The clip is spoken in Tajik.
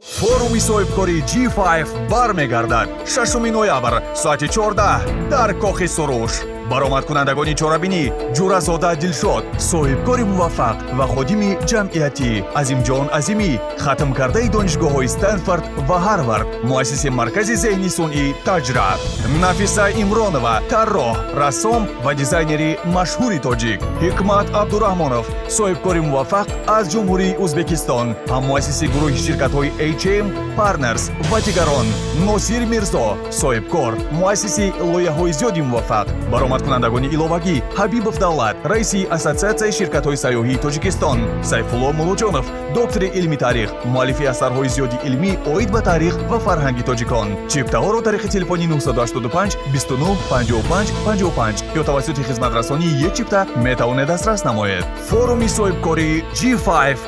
Форуми соҳибкории G5 бармегардад 6 ноябр соати 14 дар Кохи Суруш. Баромадкунандагони чорабинӣ: Ҷӯразода Дилшод, соҳибкори муваффақ ва ходими ҷамъиятӣ; Азимҷон Азимӣ, хатмкардаи донишгоҳҳои Стэнфорд ва Ҳарвард, муассиси маркази зеҳни сунъӣ «Таҷра»; Нафиса Имронова, тарроҳ, рассом ва дизайнери машҳури тоҷик; Ҳикмат Абдураҳмонов, соҳибкори муваффақ аз Ҷумҳурии Ӯзбекистон, ҳаммуассиси гурӯҳи ширкатҳои HM Partners ва дигарон; Носир Мирзо, соҳибкор, муассиси лоиҳаҳои зиёди муваффақ. Баромадкунандагони иловагӣ: Ҳабибов Давлат, раиси Ассотсиатсияи ширкатҳои сайёҳии Тоҷикистон; Сайфулло Муллоҷонов, доктори илми таърих, муаллифи асарҳои зиёди илмӣ оид ба таърих ва фарҳанги тоҷикон. Чиптаҳоро тариқи телефони 985 29 55 55 ё тавассути хизматрасонии е-чипта метавонед дастрас намоед. Форуми соҳибкории G5.